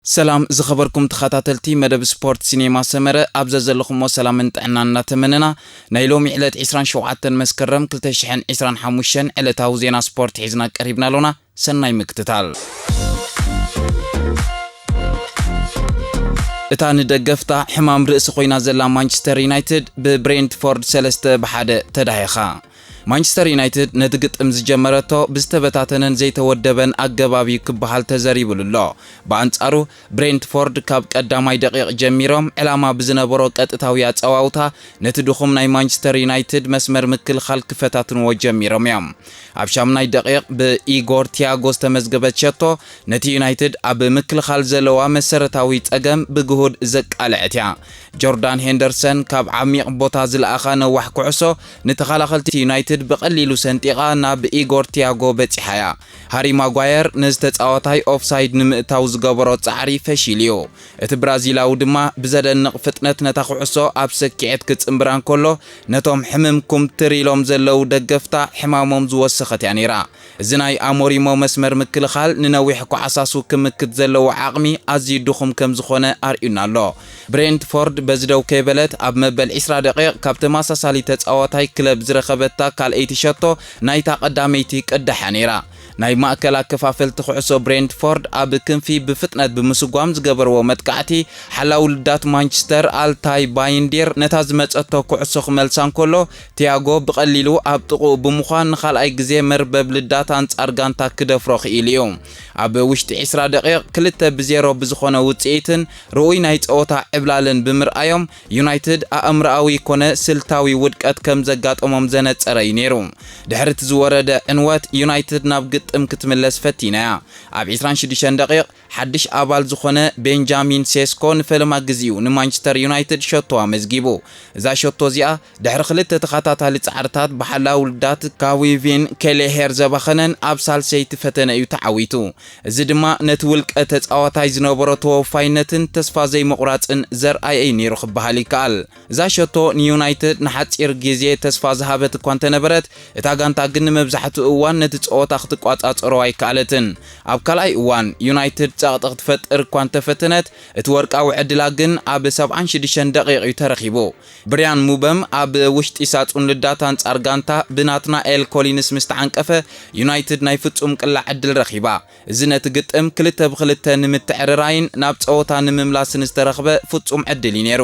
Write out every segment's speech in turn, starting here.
ሰላም ዝኸበርኩም ተኸታተልቲ መደብ ስፖርት ሲኔማ ሰመረ፣ ኣብ ዘዘለኹሞ ሰላምን ጥዕናን እናተመነና፣ ናይ ሎሚ ዕለት ዕስራን ሸውዓተን መስከረም ክልተ ሽሕን ዕስራን ሓሙሽተን ዕለታዊ ዜና ስፖርት ሒዝና ቀሪብና ኣሎና። ሰናይ ምክትታል። እታ ንደገፍታ ሕማም ርእሲ ኮይና ዘላ ማንቸስተር ዩናይትድ ብብሬንትፎርድ ሰለስተ ብሓደ ተዳሂኻ። ማንቸስተር ዩናይትድ ነቲ ግጥም ዝጀመረቶ ብዝተበታተነን ዘይተወደበን ኣገባብ እዩ ክበሃል ተዘሪብሉ ኣሎ። ብኣንጻሩ፣ ብሬንትፎርድ ካብ ቀዳማይ ደቂቕ ጀሚሮም ዕላማ ብዝነበሮ ቀጥታዊ ኣጸዋውታ ነቲ ድኹም ናይ ማንቸስተር ዩናይትድ መስመር ምክልኻል ክፈታትንዎ ጀሚሮም እዮም። ኣብ ሻምናይ ደቂቕ ብኢጎር ቲያጎ ዝተመዝገበት ሸቶ ነቲ ዩናይትድ ኣብ ምክልኻል ዘለዋ መሰረታዊ ጸገም ብግሁድ ዘቃለዐት እያ። ጆርዳን ሄንደርሰን ካብ ዓሚቕ ቦታ ዝለኣኻ ነዋሕ ኩዕሶ ንተኸላኸልቲ ዩናይትድ ብቐሊሉ ሰንጢቓ ናብ ኢጎር ቲያጎ በጺሓ እያ። ሃሪ ማጓየር ነዚ ተጻዋታይ ኦፍሳይድ ንምእታው ዝገበሮ ጻዕሪ ፈሺሉ እዩ። እቲ ብራዚላዊ ድማ ብዘደንቕ ፍጥነት ነታ ኩዕሶ ኣብ ሰኪዐት ክጽንብራ እንከሎ፣ ነቶም ሕምም ኩምትር ኢሎም ዘለዉ ደገፍታ ሕማሞም ዝወሰኸት እያ ነይራ። እዚ ናይ ኣሞሪሞ መስመር ምክልኻል ንነዊሕ ኳዕሳሱ ክምክት ዘለዎ ዓቕሚ ኣዝዩ ድኹም ከም ዝኾነ ኣርእዩና ኣሎ። ብሬንትፎርድ በዚ ደው ከይበለት ኣብ መበል ዕስራ ደቂቕ ካብ ተመሳሳሊ ተጻዋታይ ክለብ ዝረኸበታ ካልኣይቲ ሸቶ ናይታ ቀዳመይቲ ቅዳሕ እያ ነይራ። ናይ ማእከል ኣከፋፈልቲ ኩዕሶ ብሬንትፎርድ ኣብ ክንፊ ብፍጥነት ብምስጓም ዝገበርዎ መጥቃዕቲ፣ ሓላው ልዳት ማንቸስተር ኣልታይ ባይንዲር ነታ ዝመጸቶ ኩዕሶ ክመልሳ እንከሎ፣ ቲያጎ ብቐሊሉ ኣብ ጥቕኡ ብምዃን ንኻልኣይ ግዜ መርበብ ልዳት ኣንጻር ጋንታ ክደፍሮ ክኢሉ እዩ። ኣብ ውሽጢ ዕስራ ደቂቕ ክልተ ብዜሮ ብዝኾነ ውጽኢትን ርኡይ ናይ ጸወታ ዕብላልን ብምርኣዮም፣ ዩናይትድ ኣእምሮኣዊ ኮነ ስልታዊ ውድቀት ከም ዘጋጠሞም ዘነጸረ እዩ ነይሩ። ድሕሪ እቲ ዝወረደ ዕንወት፣ ዩናይትድ ናብ ግጥም ክትምለስ ፈቲና እያ። ኣብ ዕስራን ሽዱሽተን ደቂቕ፣ ሓድሽ ኣባል ዝኾነ ቤንጃሚን ሴስኮ ንፈለማ ግዜኡ ንማንቸስተር ዩናይትድ ሸቶ ኣመዝጊቡ። እዛ ሸቶ እዚኣ፣ ድሕሪ ክልተ ተኸታታሊ ጻዕርታት ብሓላው ልዳት ካዊቪን ኬሌሄር ዘባኸነን ኣብ ሳልሰይቲ ፈተነ እዩ ተዓዊቱ። እዚ ድማ ነቲ ውልቀ ተጻዋታይ ዝነበሮ ተወፋይነትን ተስፋ ዘይምቑራጽን ዘርኣየ እዩ ነይሩ ክበሃል ይከኣል። እዛ ሸቶ ንዩናይትድ ንሓጺር ግዜ ተስፋ ዝሃበት እኳ እንተነበረት፣ እታ ጋንታ ግን ንመብዛሕትኡ እዋን ነቲ ጸወታ ክትቋጻጸሮ ኣይከኣለትን። ኣብ ካልኣይ እዋን፣ ዩናይትድ ጸቕጢ ክትፈጥር እኳ እንተፈተነት፣ እቲ ወርቃዊ ዕድላ ግን ኣብ ሰብዓን ሽዱሽተን ደቂቕ እዩ ተረኺቡ። ብርያን ሙበም ኣብ ውሽጢ ሳጹን ልዳት ኣንጻር ጋንታ ብናትናኤል ኮሊንስ ምስ ተዓንቀፈ፣ ዩናይትድ ናይ ፍጹም ቅላዕ ዕድል ረኺባ። እዚ ነቲ ግጥም ክልተ ብክልተ ንምትዕርራይን ናብ ጸወታ ንምምላስን ዝተረኽበ ፍጹም ዕድል እዩ ነይሩ።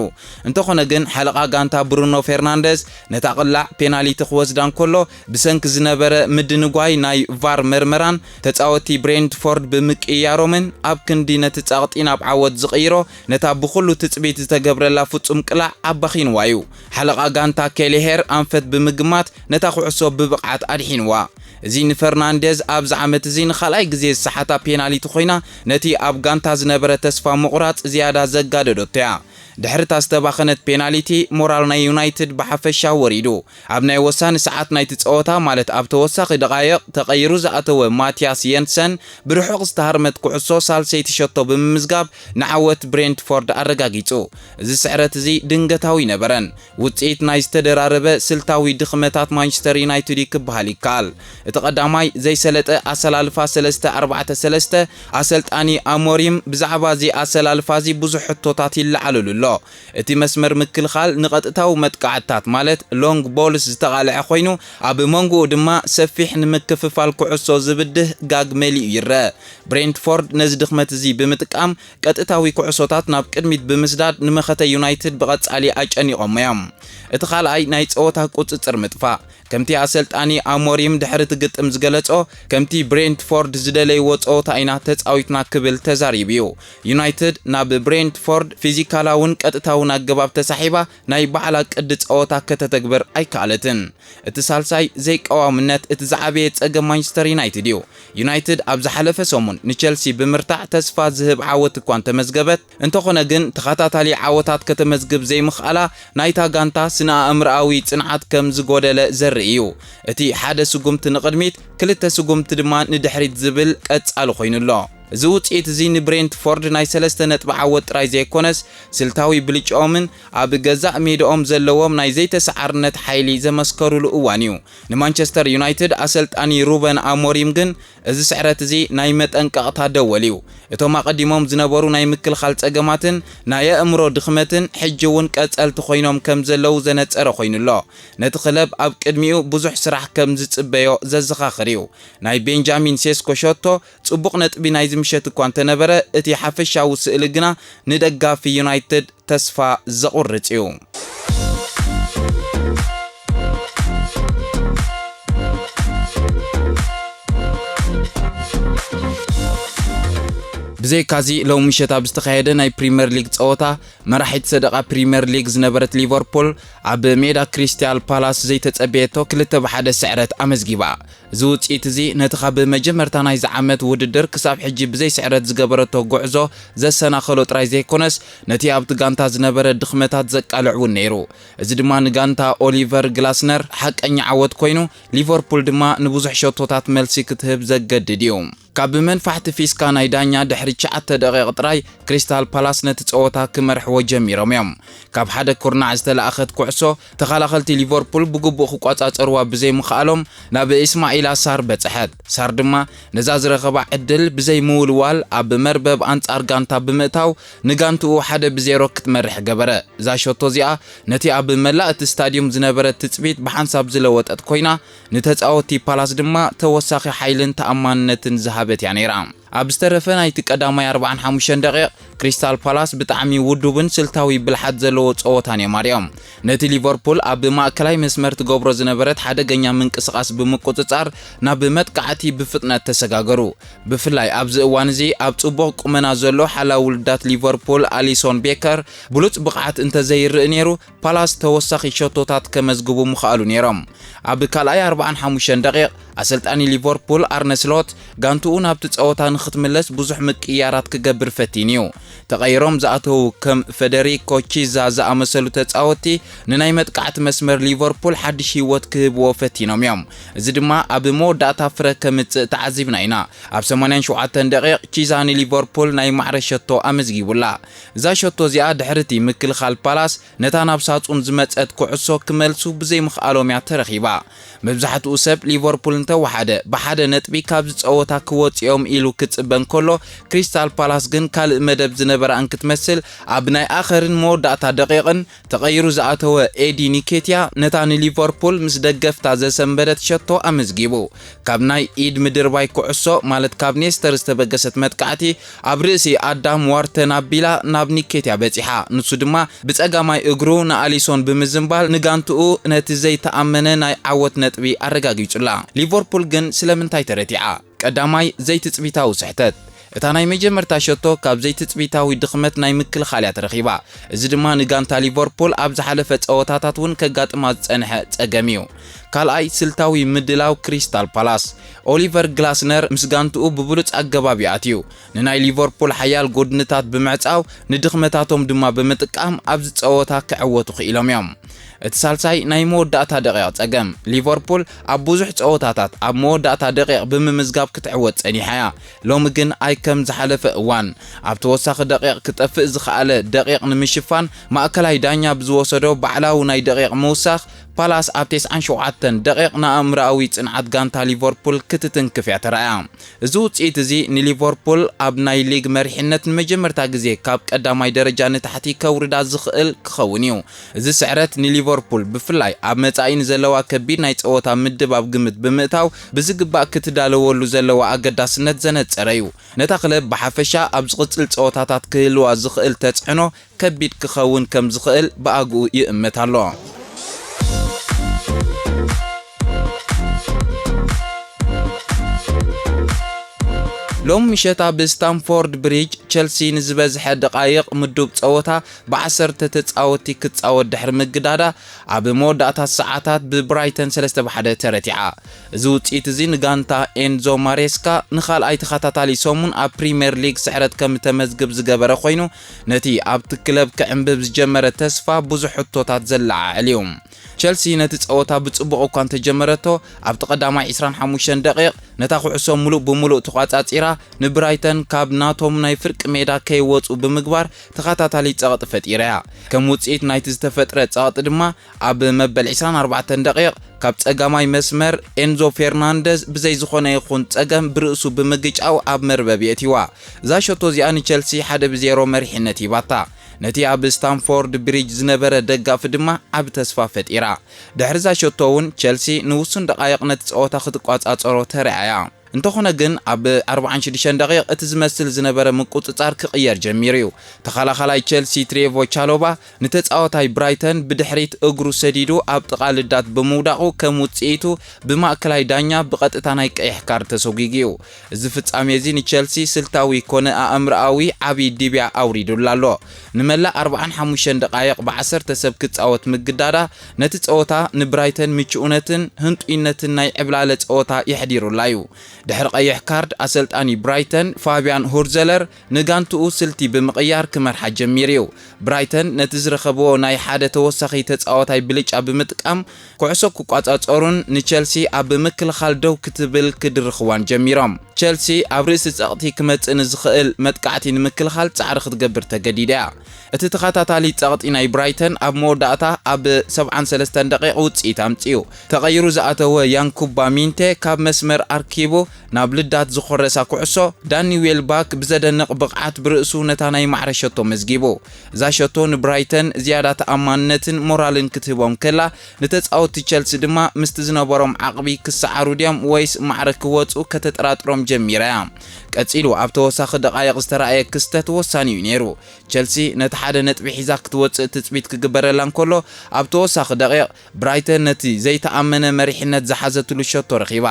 እንተኾነ ግን፣ ሓለቓ ጋንታ ብሩኖ ፌርናንደዝ ነታ ቅላዕ ፔናሊቲ ክወስዳ እንከሎ፣ ብሰንኪ ዝነበረ ምድንጓይ ናይ ቫር መርመራን ተጻወቲ ብሬንትፎርድ ብምቅይያሮምን፣ ኣብ ክንዲ ነቲ ጸቕጢ ናብ ዓወት ዝቕይሮ፣ ነታ ብኹሉ ትጽቢት ዝተገብረላ ፍጹም ቅላዕ ኣባኺንዋ እዩ። ሓለቓ ጋንታ ኬሊሄር ኣንፈት ብምግማት፣ ነታ ኩዕሶ ብብቕዓት ኣድሒንዋ። እዚ ንፈርናንዴዝ ኣብዚ ዓመት እዚ ንኻልኣይ ግዜ ዝሰሓታ ፔናሊቲ ኮይና፣ ነቲ ኣብ ጋንታ ዝነበረ ተስፋ ምቑራጽ ዝያዳ ዘጋደደቶ እያ። ድሕሪ እታ ዝተባኸነት ፔናሊቲ፣ ሞራል ናይ ዩናይትድ ብሓፈሻ ወሪዱ። ኣብ ናይ ወሳኒ ሰዓት ናይቲ ጸወታ፣ ማለት ኣብ ተወሳኺ ደቓይቕ፣ ተቐይሩ ዝኣተወ ማቲያስ የንሰን ብርሑቕ ዝተሃርመት ኩዕሶ ሳልሰይቲ ሸቶ ብምምዝጋብ ንዓወት ብሬንትፎርድ ኣረጋጊጹ። እዚ ስዕረት እዚ ድንገታዊ ኣይነበረን። ውጽኢት ናይ ዝተደራረበ ስልታዊ ድኽመታት ማንቸስተር ዩናይትድ እዩ ክበሃል ይከኣል። እቲ ቀዳማይ ዘይሰለጠ ኣሰላልፋ ሰለስተ ኣርባዕተ ሰለስተ፣ ኣሰልጣኒ ኣሞሪም ብዛዕባ እዚ ኣሰላልፋ እዚ ብዙሕ ሕቶታት ይለዓለሉ ኣሎ። እቲ መስመር ምክልኻል ንቐጥታዊ መጥቃዕትታት፣ ማለት ሎንግ ቦልስ፣ ዝተቓልዐ ኮይኑ፣ ኣብ መንጎኡ ድማ ሰፊሕ ንምክፍፋል ኩዕሶ ዝብድህ ጋግ መሊኡ ይረአ። ብሬንትፎርድ ነዚ ድኽመት እዚ ብምጥቃም፣ ቀጥታዊ ኩዕሶታት ናብ ቅድሚት ብምስዳድ ንመኸተ ዩናይትድ ብቐጻሊ ኣጨኒቖሞ እዮም። እቲ ካልኣይ ናይ ጸወታ ቁጽጽር ምጥፋእ። ከምቲ ኣሰልጣኒ ኣሞሪም ድሕሪ እቲ ግጥም ዝገለጾ፣ ከምቲ ብሬንትፎርድ ዝደለይዎ ጸወታ ኢና ተጻዊትና ክብል ተዛሪቡ እዩ። ዩናይትድ ናብ ብሬንትፎርድ ፊዚካላውን ቀጥታውን ኣገባብ ተሳሒባ ናይ ባዕላ ቅዲ ጸወታ ከተተግብር ኣይከኣለትን። እቲ ሳልሳይ ዘይቀዋምነት እቲ ዝዓበየ ጸገም ማንቸስተር ዩናይትድ እዩ። ዩናይትድ ኣብ ዝሓለፈ ሰሙን ንቸልሲ ብምርታዕ ተስፋ ዝህብ ዓወት እኳ እንተመዝገበት፣ እንተኾነ ግን ተኸታታሊ ዓወታት ከተመዝግብ ዘይምኽኣላ ናይታ ጋንታ ስነ ኣእምሮኣዊ ጽንዓት ከም ዝጎደለ ዘርኢ እዩ። እቲ ሓደ ስጉምቲ ንቕድሚት፣ ክልተ ስጉምቲ ድማ ንድሕሪት ዝብል ቀጻሊ ኮይኑ ኣሎ። እዚ ውጽኢት እዚ ንብሬንትፎርድ ናይ ሰለስተ ነጥቢ ዓወት ጥራይ ዘይኮነስ፣ ስልታዊ ብልጫኦምን ኣብ ገዛእ ሜዳኦም ዘለዎም ናይ ዘይተሰዓርነት ሓይሊ ዘመስከሩሉ እዋን እዩ። ንማንቸስተር ዩናይትድ ኣሰልጣኒ ሩበን ኣሞሪም ግን፣ እዚ ስዕረት እዚ ናይ መጠንቀቕታ ደወል እዩ። እቶም ኣቐዲሞም ዝነበሩ ናይ ምክልኻል ጸገማትን ናይ ኣእምሮ ድኽመትን ሕጂ እውን ቀጸልቲ ኮይኖም ከም ዘለዉ ዘነጸረ ኮይኑ ኣሎ። ነቲ ክለብ ኣብ ቅድሚኡ ብዙሕ ስራሕ ከም ዝጽበዮ ዘዘኻኽር እዩ። ናይ ቤንጃሚን ሴስኮ ሸቶ ጽቡቕ ነጥቢ ናይዚ ምሸት እኳ እንተነበረ፣ እቲ ሓፈሻዊ ስእሊ ግና ንደጋፊ ዩናይትድ ተስፋ ዘቑርጽ እዩ። ብዘይካዚ፣ ሎሚ ምሸት ኣብ ዝተኻየደ ናይ ፕሪምየር ሊግ ጸወታ፣ መራሒት ሰደቓ ፕሪምየር ሊግ ዝነበረት ሊቨርፑል፣ ኣብ ሜዳ ክሪስታል ፓላስ ዘይተጸበየቶ ክልተ ብ ሓደ ስዕረት ኣመዝጊባ። እዚ ውጽኢት እዚ ነቲ ካብ መጀመርታ ናይዚ ዓመት ውድድር ክሳብ ሕጂ ብዘይ ስዕረት ዝገበረቶ ጉዕዞ ዘሰናኸሎ ጥራይ ዘይኮነስ፣ ነቲ ኣብቲ ጋንታ ዝነበረ ድኽመታት ዘቃልዕ እውን ነይሩ። እዚ ድማ ንጋንታ ኦሊቨር ግላስነር ሓቀኛ ዓወት ኮይኑ፣ ሊቨርፑል ድማ ንብዙሕ ሸቶታት መልሲ ክትህብ ዘገድድ እዩ። ካብ መንፋሕቲ ፊስካ ናይ ዳኛ ድሕሪ ትሽዓተ ደቂቕ ጥራይ ክሪስታል ፓላስ ነቲ ጸወታ ክመርሕዎ ጀሚሮም እዮም። ካብ ሓደ ኩርናዕ ዝተለኣኸት ኩዕሶ ተኸላኸልቲ ሊቨርፑል ብግቡእ ክቆጻጸርዋ ብዘይምኽኣሎም ናብ ኢስማዒላ ሳር በጽሐት። ሳር ድማ ነዛ ዝረኸባ ዕድል ብዘይምውልዋል ኣብ መርበብ ኣንጻር ጋንታ ብምእታው ንጋንትኡ ሓደ ብ ዜሮ ክትመርሕ ገበረ። እዛ ሸቶ እዚኣ ነቲ ኣብ መላእ እቲ ስታድዩም ዝነበረ ትጽቢት ብሓንሳብ ዝለወጠት ኮይና፣ ንተጻወትቲ ፓላስ ድማ ተወሳኺ ሓይልን ተኣማንነትን ዝሃበት እያ ነይራ። ኣብ ዝተረፈ ናይቲ ቀዳማይ ኣርባዓን ሓሙሽተን ደቂቕ፣ ክሪስታል ፓላስ ብጣዕሚ ውዱብን ስልታዊ ብልሓት ዘለዎ ጸወታን እዮም ኣርዮም። ነቲ ሊቨርፑል ኣብ ማእከላይ መስመር ትገብሮ ዝነበረት ሓደገኛ ምንቅስቓስ ብምቁጽጻር፣ ናብ መጥቃዕቲ ብፍጥነት ተሰጋገሩ። ብፍላይ ኣብዚ እዋን እዚ ኣብ ጽቡቕ ቁመና ዘሎ ሓላው ውልዳት ሊቨርፑል ኣሊሶን ቤከር ብሉጽ ብቕዓት እንተዘይርእ ነይሩ፣ ፓላስ ተወሳኺ ሸቶታት ከመዝግቡ ምኽኣሉ ነይሮም። ኣብ ካልኣይ ኣርባዓን ሓሙሽተን ደቂቕ፣ ኣሰልጣኒ ሊቨርፑል ኣርነ ስሎት ጋንትኡ ናብቲ ጸወታ ንኽትምለስ ብዙሕ ምቅይያራት ክገብር ፈቲኑ እዩ። ተቐይሮም ዝኣተዉ ከም ፈደሪኮ ቺዛ ዝኣመሰሉ ተጻወትቲ ንናይ መጥቃዕቲ መስመር ሊቨርፑል ሓድሽ ህይወት ክህብዎ ፈቲኖም እዮም። እዚ ድማ ኣብ መወዳእታ ፍረ ከምጽእ ተዓዚብና ኢና። ኣብ ሰማንያን ሸውዓተን ደቂቕ ቺዛ ንሊቨርፑል ናይ ማዕረ ሸቶ ኣመዝጊቡላ። እዛ ሸቶ እዚኣ ድሕሪ እቲ ምክልኻል ፓላስ ነታ ናብ ሳጹን ዝመጸት ኩዕሶ ክመልሱ ብዘይምኽኣሎም እያ ተረኺባ። መብዛሕትኡ ሰብ ሊቨርፑል እንተወሓደ ብሓደ ነጥቢ ካብዚ ጸወታ ክወጽኦም ኢሉ ክጽበ እንከሎ፣ ክሪስታል ፓላስ ግን ካልእ መደብ ዝነበራ እንክትመስል ኣብ ናይ ኣኸርን መወዳእታ ደቂቕን ተቐይሩ ዝኣተወ ኤዲ ኒኬትያ ነታ ንሊቨርፑል ምስ ደገፍታ ዘሰንበደት ሸቶ ኣመዝጊቡ። ካብ ናይ ኢድ ምድርባይ ኩዕሶ፣ ማለት ካብ ኔስተር ዝተበገሰት መጥቃዕቲ፣ ኣብ ርእሲ ኣዳም ዋርተን ኣቢላ ናብ ኒኬትያ በጺሓ። ንሱ ድማ ብጸጋማይ እግሩ ንኣሊሶን ብምዝንባል ንጋንትኡ ነቲ ዘይተኣመነ ናይ ዓወት ነጥቢ ኣረጋጊጹላ። ሊቨርፑል ግን ስለምንታይ ተረቲዓ? ቀዳማይ፣ ዘይትጽቢታዊ ስሕተት። እታ ናይ መጀመርታ ሸቶ ካብ ዘይትጽቢታዊ ድኽመት ናይ ምክልኻል እያ ተረኺባ። እዚ ድማ ንጋንታ ሊቨርፑል ኣብ ዝሓለፈ ጸወታታት እውን ከጋጥማ ዝጸንሐ ጸገም እዩ። ካልኣይ፣ ስልታዊ ምድላው ክሪስታል ፓላስ። ኦሊቨር ግላስነር ምስ ጋንትኡ ብብሉጽ ኣገባብ እዩ ኣትዩ። ንናይ ሊቨርፑል ሓያል ጎድንታት ብምዕጻው፣ ንድኽመታቶም ድማ ብምጥቃም ኣብዚ ጸወታ ክዕወቱ ክኢሎም እዮም። እቲ ሳልሳይ ናይ መወዳእታ ደቂቕ ጸገም። ሊቨርፑል ኣብ ብዙሕ ጸወታታት ኣብ መወዳእታ ደቂቕ ብምምዝጋብ ክትዕወት ጸኒሓ እያ። ሎሚ ግን ኣይ ከም ዝሓለፈ እዋን። ኣብ ተወሳኺ ደቂቕ ክጠፍእ ዝኸኣለ ደቂቕ ንምሽፋን፣ ማእከላይ ዳኛ ብዝወሰዶ ባዕላዊ ናይ ደቂቕ ምውሳኽ፣ ፓላስ ኣብ ተስዓን ሸውዓተን ደቂቕ ንኣእምሮኣዊ ጽንዓት ጋንታ ሊቨርፑል ክትትንክፍ እያ ተራእያ። እዚ ውጽኢት እዚ ንሊቨርፑል ኣብ ናይ ሊግ መሪሕነት ንመጀመርታ ግዜ ካብ ቀዳማይ ደረጃ ንታሕቲ ከውርዳ ዝኽእል ክኸውን እዩ። እዚ ስዕረት ንሊቨርፑል ብፍላይ ኣብ መጻኢ ንዘለዋ ከቢድ ናይ ጸወታ ምድብ ኣብ ግምት ብምእታው፣ ብዝግባእ ክትዳለወሉ ዘለዋ ኣገዳስነት ዘነጸረ እዩ። ነታ ክለብ ብሓፈሻ ኣብ ዝቕጽል ጸወታታት ክህልዋ ዝኽእል ተጽዕኖ ከቢድ ክኸውን ከም ዝኽእል ብኣግኡ ይእመት ኣሎ። ሎም ምሸት ኣብ ስታምፎርድ ብሪጅ፣ ቸልሲ ንዝበዝሐ ደቓይቕ ምዱብ ጸወታ ብዓሰርተ ተጻወትቲ ክትጻወት ድሕሪ ምግዳዳ፣ ኣብ መወዳእታ ሰዓታት ብብራይተን ሰለስተ ብ ሓደ ተረቲዓ። እዚ ውጽኢት እዚ ንጋንታ ኤንዞ ማሬስካ ንኻልኣይ ተኸታታሊ ሰሙን ኣብ ፕሪምየር ሊግ ስዕረት ከም ተመዝግብ ዝገበረ ኮይኑ፣ ነቲ ኣብቲ ክለብ ክዕንብብ ዝጀመረ ተስፋ ብዙሕ ሕቶታት ዘለዓዕል እዩ። ቸልሲ ነቲ ጸወታ ብጽቡቕ እኳ እንተጀመረቶ፣ ኣብቲ ቀዳማይ ዕስራን ሓሙሽተን ደቂቕ ነታ ኩዕሶ ምሉእ ብምሉእ ተቋጻጺራ፣ ንብራይተን ካብ ናቶም ናይ ፍርቂ ሜዳ ከይወጹ ብምግባር ተኸታታሊ ጸቕጢ ፈጢራ እያ። ከም ውጽኢት ናይቲ ዝተፈጥረ ጸቕጢ ድማ ኣብ መበል ዕስራን ኣርባዕተን ደቂቕ ካብ ጸጋማይ መስመር ኤንዞ ፌርናንደዝ ብዘይ ዝኾነ ይኹን ጸገም ብርእሱ ብምግጫው ኣብ መርበብ የእትዋ። እዛ ሸቶ እዚኣ ንቸልሲ ሓደ ብዜሮ መሪሕነት ሂባታ። ነቲ ኣብ ስታምፎርድ ብሪጅ ዝነበረ ደጋፊ ድማ ዓቢ ተስፋ ፈጢራ። ድሕሪ እዛ ሸቶ እውን ቸልሲ ንውሱን ደቓይቕ ነቲ ጸወታ ክትቋጻጸሮ ተራእያ። እንተኾነ ግን ኣብ ኣርባዓን ሽዱሽተን ደቂቕ እቲ ዝመስል ዝነበረ ምቁጽጻር ክቕየር ጀሚሩ እዩ። ተኸላኻላይ ቸልሲ ትሬቮ ቻሎባ ንተጻዋታይ ብራይተን ብድሕሪት እግሩ ሰዲዱ ኣብ ጥቓ ልዳት ብምውዳቑ ከም ውጽኢቱ ብማእከላይ ዳኛ ብቐጥታ ናይ ቀይሕ ካርድ ተሰጒጉ እዩ። እዚ ፍጻሜ እዚ ንቸልሲ ስልታዊ ኮነ ኣእምሮኣዊ ዓቢ ዲብያ ኣውሪዱላ ኣሎ። ንመላእ ኣርባዓን ሓሙሽተን ደቓይቕ ብዓሰርተ ሰብ ክጻወት ምግዳዳ ነቲ ጸወታ ንብራይተን ምቹእነትን ህንጡይነትን ናይ ዕብላለ ጸወታ የሕዲሩላ እዩ። ድሕሪ ቀይሕ ካርድ ኣሰልጣኒ ብራይተን ፋቢያን ሁርዘለር ንጋንትኡ ስልቲ ብምቕያር ክመርሓ ጀሚሩ እዩ። ብራይተን ነቲ ዝረኸብዎ ናይ ሓደ ተወሳኺ ተጻዋታይ ብልጫ ብምጥቃም ኩዕሶ ክቋጻጸሩን ንቸልሲ ኣብ ምክልኻል ደው ክትብል ክድርኽዋን ጀሚሮም። ቸልሲ ኣብ ርእሲ ጸቕጢ ክመጽእ ንዝኽእል መጥቃዕቲ ንምክልኻል ጻዕሪ ክትገብር ተገዲዳ እያ። እቲ ተኸታታሊ ጸቕጢ ናይ ብራይተን ኣብ መወዳእታ ኣብ ሰብዓን ሰለስተን ደቂቕ ውጽኢት ኣምጺኡ። ተቐይሩ ዝኣተወ ያንኩባ ሚንቴ ካብ መስመር ኣርኪቡ ናብ ልዳት ዝኾረሳ ኩዕሶ ዳኒ ዌልባክ ብዘደንቕ ብቕዓት ብርእሱ ነታ ናይ ማዕረ ሸቶ መዝጊቡ። እዛ ሸቶ ንብራይተን ዝያዳ ተኣማንነትን ሞራልን ክትህቦም ከላ፣ ንተጻወትቲ ቸልሲ ድማ ምስቲ ዝነበሮም ዓቕቢ ክሰዓሩ ድዮም ወይስ ማዕረ ክወጹ ከተጠራጥሮም ጀሚራ እያ። ቀጺሉ ኣብ ተወሳኺ ደቓይቕ ዝተራእየ ክስተት ወሳኒ እዩ ነይሩ። ቸልሲ ነቲ ሓደ ነጥቢ ሒዛ ክትወጽእ ትጽቢት ክግበረላ እንከሎ፣ ኣብ ተወሳኺ ደቂቕ ብራይተን ነቲ ዘይተኣመነ መሪሕነት ዝሓዘትሉ ሸቶ ረኺባ።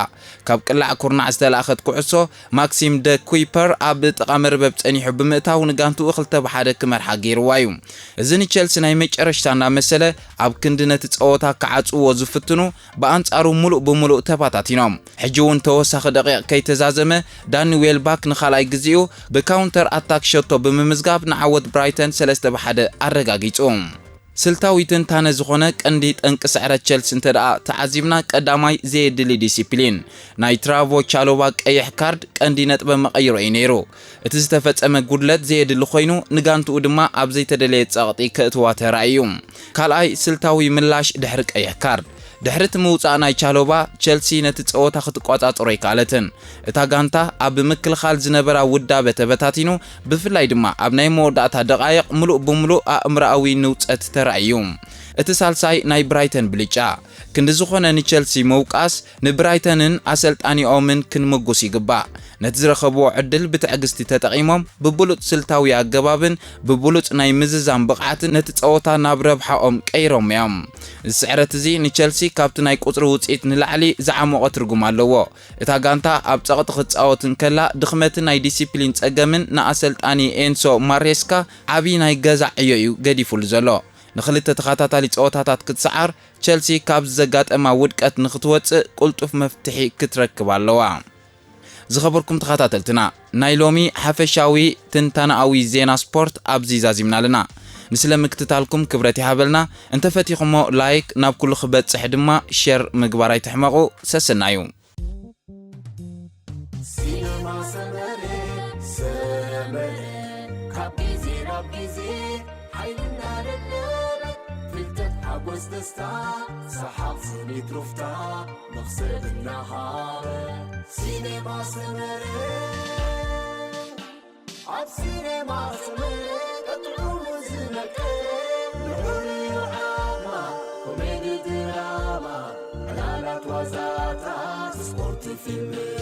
ካብ ቅላዕ ኩርናዕ ዝተላእኸት ኩዕሶ ማክሲም ደ ኩይፐር ኣብ ጥቓ መርበብ ጸኒሑ ብምእታው ንጋንትኡ ክልተ ብ ሓደ ክመርሓ ገይርዋ እዩ። እዚ ንቸልሲ ናይ መጨረሽታ እናመሰለ ኣብ ክንዲ ነቲ ጸወታ ክዓጽዎ ዝፍትኑ ብኣንጻሩ ምሉእ ብምሉእ ተባታቲኖም። ሕጂ እውን ተወሳኺ ደቂቕ ከይተዛዘመ ዳኒ ዌልባክ ንኻልኣይ ግዜኡ ብካውንተር ኣታክ ሸቶ ብምምዝጋብ ንዓወት ብራይተን ሰለስተ ብ ሓደ ኣረጋጊጹ። ስልታዊ ትንታነ ዝኾነ ቀንዲ ጠንቂ ስዕረት ቸልሲ እንተ ደኣ ተዓዚብና፣ ቀዳማይ ዘየድሊ ዲሲፕሊን። ናይ ትራቮ ቻሎባ ቀይሕ ካርድ ቀንዲ ነጥበ መቐይሮ እዩ ነይሩ። እቲ ዝተፈጸመ ጉድለት ዘየድሊ ኮይኑ፣ ንጋንትኡ ድማ ኣብ ዘይተደለየ ጸቕጢ ከእትዋ ተራእዩ። ካልኣይ ስልታዊ ምላሽ ድሕሪ ቀይሕ ካርድ። ድሕሪ እቲ ምውጻእ ናይ ቻሎባ፣ ቸልሲ ነቲ ጸወታ ክትቆጻጸሮ ኣይከኣለትን። እታ ጋንታ ኣብ ምክልኻል ዝነበራ ውዳበ ተበታቲኑ፣ ብፍላይ ድማ ኣብ ናይ መወዳእታ ደቓይቕ ምሉእ ብምሉእ ኣእምሮኣዊ ንውጸት ተራእዩ። እቲ ሳልሳይ ናይ ብራይተን ብልጫ። ክንዲ ዝኾነ ንቸልሲ ምውቃስ ንብራይተንን ኣሰልጣኒኦምን ክንምጉስ ይግባእ። ነቲ ዝረኸብዎ ዕድል ብትዕግስቲ ተጠቒሞም ብብሉጽ ስልታዊ ኣገባብን ብብሉጽ ናይ ምዝዛም ብቕዓትን ነቲ ጸወታ ናብ ረብሓኦም ቀይሮም እዮም። እዚ ስዕረት እዚ ንቸልሲ ካብቲ ናይ ቁጽሪ ውጽኢት ንላዕሊ ዝዓሞቐ ትርጉም ኣለዎ። እታ ጋንታ ኣብ ጸቕጢ ክትጻወት እንከላ ድኽመትን ናይ ዲሲፕሊን ጸገምን ንኣሰልጣኒ ኤንሶ ማሬስካ ዓቢ ናይ ገዛ ዕዮ እዩ ገዲፉሉ ዘሎ። ንኽልተ ተኸታታሊ ጸወታታት ክትሰዓር ቸልሲ ካብዚ ዘጋጠማ ውድቀት ንኽትወጽእ ቅልጡፍ መፍትሒ ክትረክብ ኣለዋ። ዝኸበርኩም ተኸታተልትና፣ ናይ ሎሚ ሓፈሻዊ ትንታነኣዊ ዜና ስፖርት ኣብዚ ዛዚምና ኣለና። ንስለ ምክትታልኩም ክብረት ይሃበልና። እንተፈቲኹሞ ላይክ፣ ናብ ኩሉ ክበጽሕ ድማ ሸር ምግባር ኣይትሕመቑ። ሰሰናዩ። ሲነማ ሰመረ፣ ሰመረ፣ ካብ ግዜ ናብ ግዜ ሓይልና ደደበ፣ ፍልጠት ሓጎስ ደስታ፣ ሰሓቕ ስኒት ሩፍታ፣ መኽሰብ እናሃበ። ሲነማ ሰመረ። ኣብ ሲኔማ ስምዒት ጥዑሙ ዝነቅል፣ ልዑል ዓማ፣ ኮሜዲ ድራማ፣ ዕላላት ዋዛታት፣ ስፖርት ፊልም።